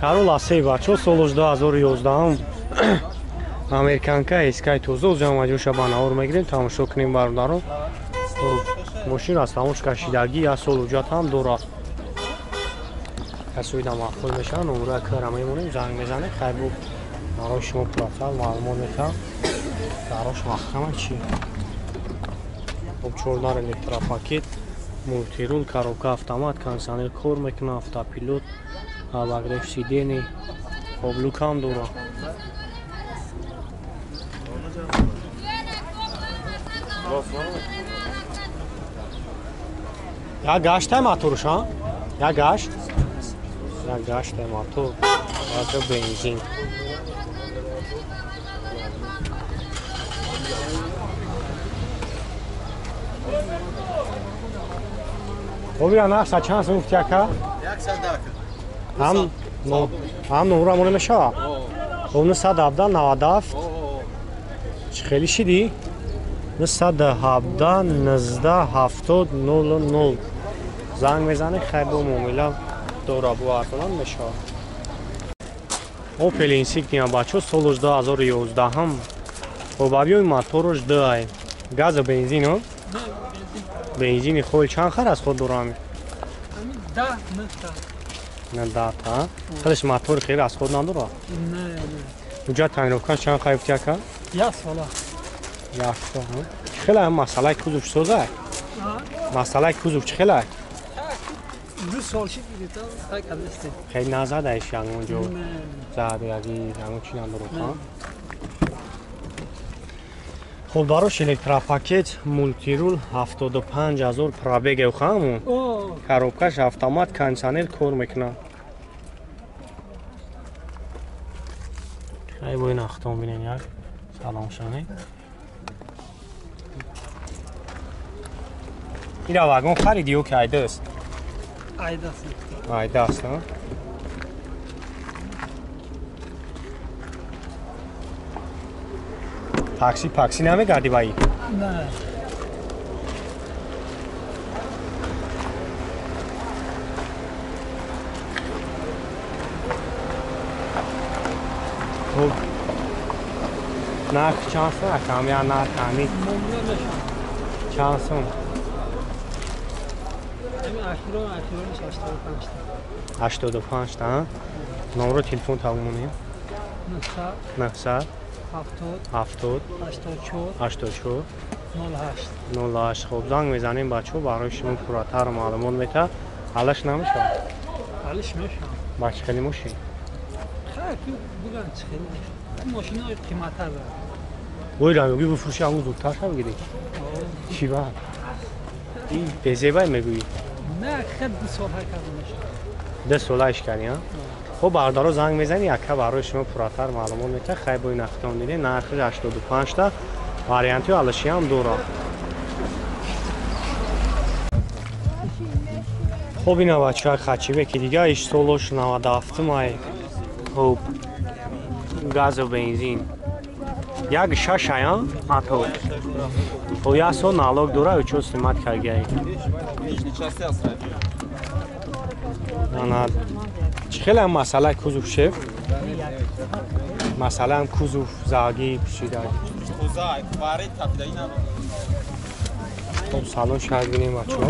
Corolla се бачо солош 2011 американка эскай тоза озам аҷоша ба навор мегирем тамошо кунем бародарон. Мошин аз тамош кашидагӣ як сол ҳуҷҷат ҳам дорад. Касои да маъқул мешаванд номера кара мемонем занг мезанем хайр бу барои шумо пурратар маълумот метаҳам. Дарош маҳкама чи? Хоб 14 электропакет, мультирул, коробка автомат, кондиционер кор мекунад, автопилот, обогрев сидений, хоб люк ҳам дорад. Як гаштай моторш, а? Як гашт? Як гаштай мотор, як бензин. Хоб ира нархса чанд сум гуфти ака? 110. Ҳам ҳам номра моне мешава? Хоб 917 97. Чӣ хеле шидӣ? 917 19 70 00. Занг мезанӣ хайр бо муомила дора бо арзонам мешавад. Opel Insignia бачо солош 2011 хоб объёми мотораш 2 газа бензин о? Бензини хойл чанд хар аз худ дорам? 10 9 На 10 та. Худаш мотор хеле аз худ надорад? Не, не. Ҳуҷҷат тағйирёфтан чанд хар гуфти ака? Як сола. Як сол. Чӣ хеле масъалаи кузов чӣ соза? Масъалаи кузов чӣ хеле? 2 сол шид гирифта, так кардастем. Хеле назадаиш ягон ҷо. Зад яги ягон чӣ надорад, ҳа? Хоб барош электропакет, мультирул 75000 пробег ҳамун. Коробкаш автомат, кондиционер кор мекунад. Хай бо ин ахтон бинен як. Салом шонӣ. Ира вагон хариди ё ки айдаст? Айдаст. Айдаст, ҳа? Такси пакси намегардӣ ба ин? Не. Хоб нарх чанд сум акам? Я нарх ҳами чанд сум? Ахиронаш 85 та. 85 та? Номро телефон тавонем? 900 900 70 70 84 84 08 08. Хоб занг мезанем бачаҳо барои шумо пурратар маълумот метаҳад. Ҳалаш намешавад? Ҳалаш мешавад. Ба чӣ хеле мошин? Хайр, буган чӣ хеле. Мошинои қиматтар дорад. Вой рамёгӣ бифурӯши ҳамун зудтар шав гирӣ. Чӣ ба? Ин безебай мегӯӣ? Не, хел 2 сол ҳай карда мешавад. 2 сола иш кардӣ, ҳа? Хоб бародаро занг мезанӣ ака барои шумо пурратар маълумот метаҳад. Хайр бо ин ахтон дидем нархи 85 та варианти алаши ҳам дорад. Хоб ина бачаҳо хачибеки дига иш солош 97 май. Хоб газу бензин. Як шаш ая мотор. Хоб як сол налог дора учёт снимать каргай. Ана чӣ хеле масъалаи кузов шеф? Масъалаам кузов загӣ пӯшида. Хоб салон шаҳр бинем бачаҳо.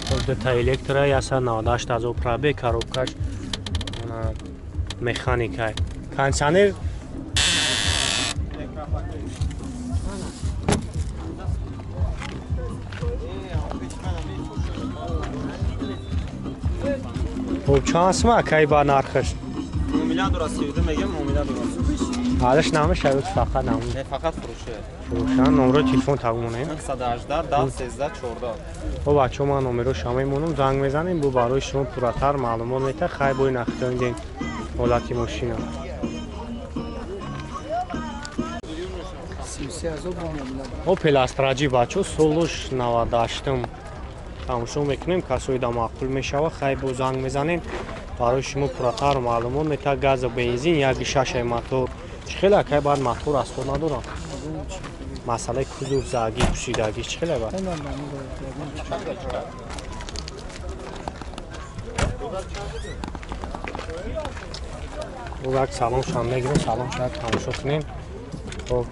Хоб дута электро 198 ҳазор пробег, коробкаш механика. Кондиционер Хоб чанд сум акай ба нархаш? Муомила дорад 32 мегем, муомила дорад. Ҳалаш намешавад фақат намун. Не, фақат фурӯше. Фурӯшан номро телефон тавонем. 918 10 13 14. Хоб бачаҳо ман номеро мемонам, занг мезанем, бо барои шумо пурратар маълумот метаҳад. Хайр бо ин ахтон дидем ҳолати мошина. Opel Astra G бачаҳо солош 98 тамошо мекунем, касои да маъқул мешавад, хайр бо занг мезанем, барои шумо пурратар маълумот метаҳад. Газу бензин 1.6 мотор. Чӣ хеле акай баъд мотор аз худ надорад? Масъалаи кузов загӣ пӯшидагӣ чӣ хеле баъд? Як салон шам мегирем, салон шояд тамошо кунем. Хоб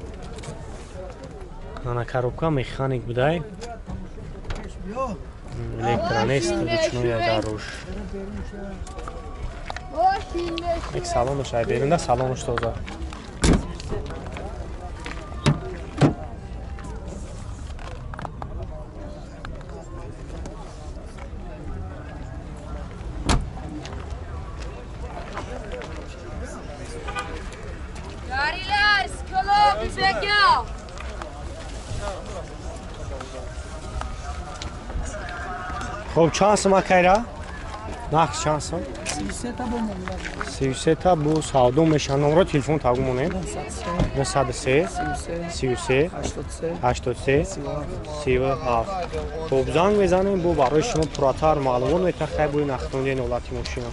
ана коробка механик будай. Электронест ручной даруш. Як салонаш ай берунда салонаш тоза. Хоб чанд сум акайра? Нарх чанд сум? 33 та бу савдо мешавад. Номро телефон тагу монем. 903 33 83 37. Хоб занг мезанем, бу барои шумо пурратар маълумот метаҳад хай буи нахтондиен ҳолати мошина.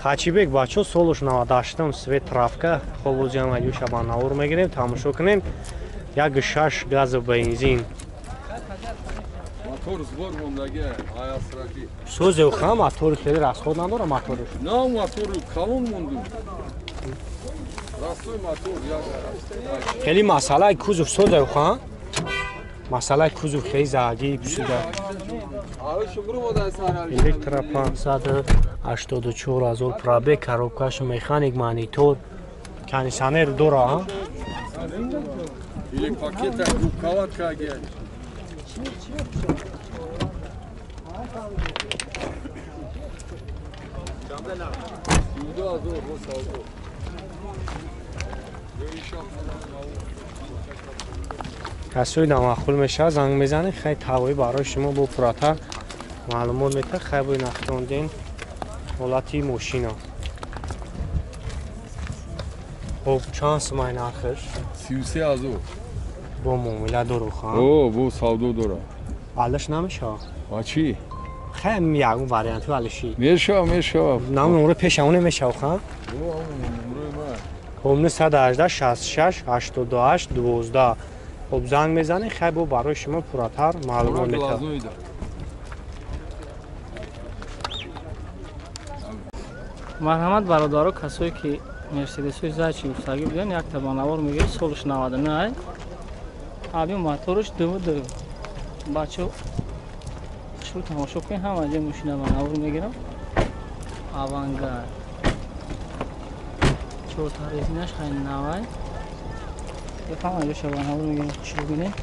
Хачибек бачо солуш 98 свет травка. Хоб озиам алюша ба навор мегирем, тамошо кунем. 1.6 газу бензин. Мотор сбор мондаги, аясраки. Созе ха мотор хеле расход надора моторш. На мотор калон монду. Растой мотор я. Хеле масъалаи кузов созе ха. Масъалаи кузов хеле заги пусида. Электро 584 ҳазор пробег, коробкаш механик, монитор, кондиционер дора ха. Или пакета рукаватка ги. Касои намаъқул мешавад, занг мезанед, хай тавои барои шумо бо пурратар маълумот метаҳад, хай бои нахтонден ҳолати мошина. Хоб чанд сумай нархаш? 33 ҳазор. Бо муомила дору ха? О, бо савдо дора. Алиш намешавад? А чӣ? Хай ягон варианту алиши. Мешава, мешава. Нам номро пешамоне мешава ха? О, номрои ман. Хоб 918 66 88 12. Хоб занг мезанед, хай бо барои шумо пурратар маълумот метаҳад. Марҳамат бародаро, касое ки Мерседесои зайчи гуфтагӣ буданд, якта ба навор мегиред, солш 99. Аби моторш 2.2. Бачо шурӯъ тамошо кунед, ҳама ҷой мошина ба навор мегирам. Авангард. Чорта резинаш хеле навай. Ҳама ҷоша ба навор мегирам, шурӯъ бинед.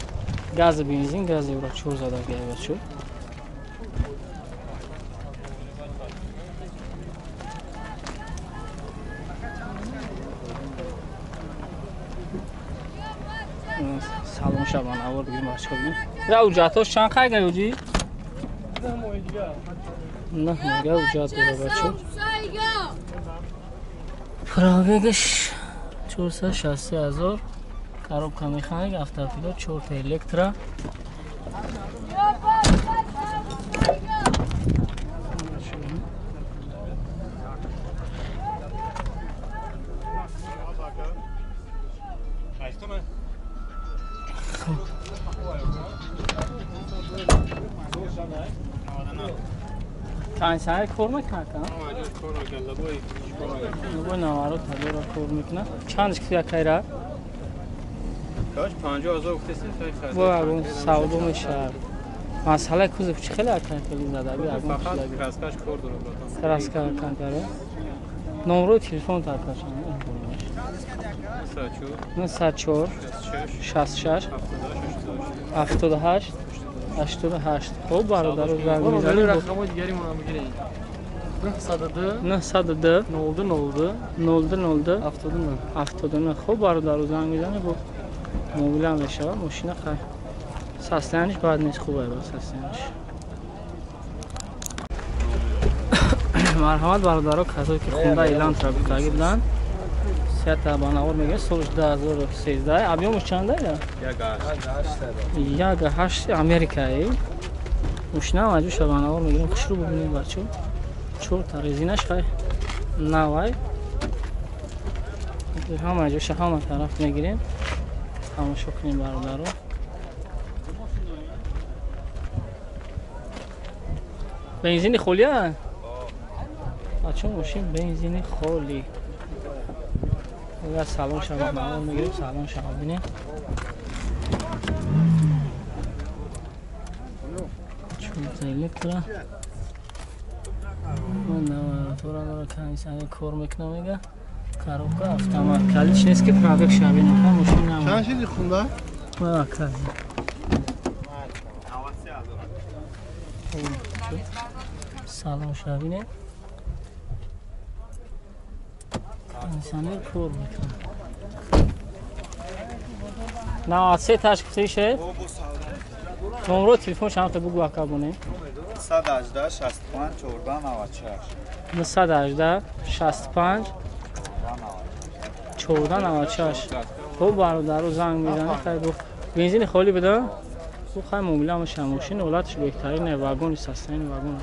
Гази бензин, гази евро 4 задаги бачо. Салон шабан авар бигирим бачаҳо бинем. Ра уҷатош чанд қайга уҷи? 9 моҳига уҷат дора бачо. Пробегаш 463 ҳазор. Коробка механик, автопилот, 4 электро. Кондиционер кор мекунад? Лабои наворот ҳазора кор мекунад. Чандаш ки якайра? Каш 50 ҳазор гуфтесин, хеле харид. Бо ягон савдо мешавад. Масъалаи кузов чӣ хеле акай хеле задаги ягон фақат краскаш кор дорад братан. Краска камтаре. Номрои телефон такашан. 904 66 78 88. Хоб бародаро занг мезанем. Рақамҳои дигаримонро бигиред. 902 902 02 02 02 02 79 79. Хоб бародаро занг мезанем, бо муомила мешавад. Мошина хай состояниш бад нест, хуб ай состояниш. Марҳамат бародаро, касое ки хонда Элантра гуфтагӣ буданд, сета ба навор мегиред, солш 2013. Объёмаш чанда я? 1.8 Америкаи. Мошина маҷӯша ба навор мегирем, хушрӯ бубинем бачо. Чорта резинаш хай навай. Ҳама ҷоша ҳама тараф мегирем. Тамошо кунем бародаро. Бензини холия? Бачо мошин бензини холӣ. Я салон шава навор мегирем, салон шава бинем. Чунта электро. Тура дора кондиционер кор мекунам мега. Коробка автомат. Калиш нест ки пробег шави нака мошин нам. Чанд шиди хунда? Ва кай. Салон шавине. Кондиционер кор мекунам. 93 таш гуфтаи шеф? Номро телефон шамта бугу ака бонем. 118 65 14 96. 918 65 14 96. Хуб бародару занг мезанӣ, хай бу бензини холӣ буда? Бу хай муомила меша, мошин ҳолатш беҳтарин, вагони састаини вагон.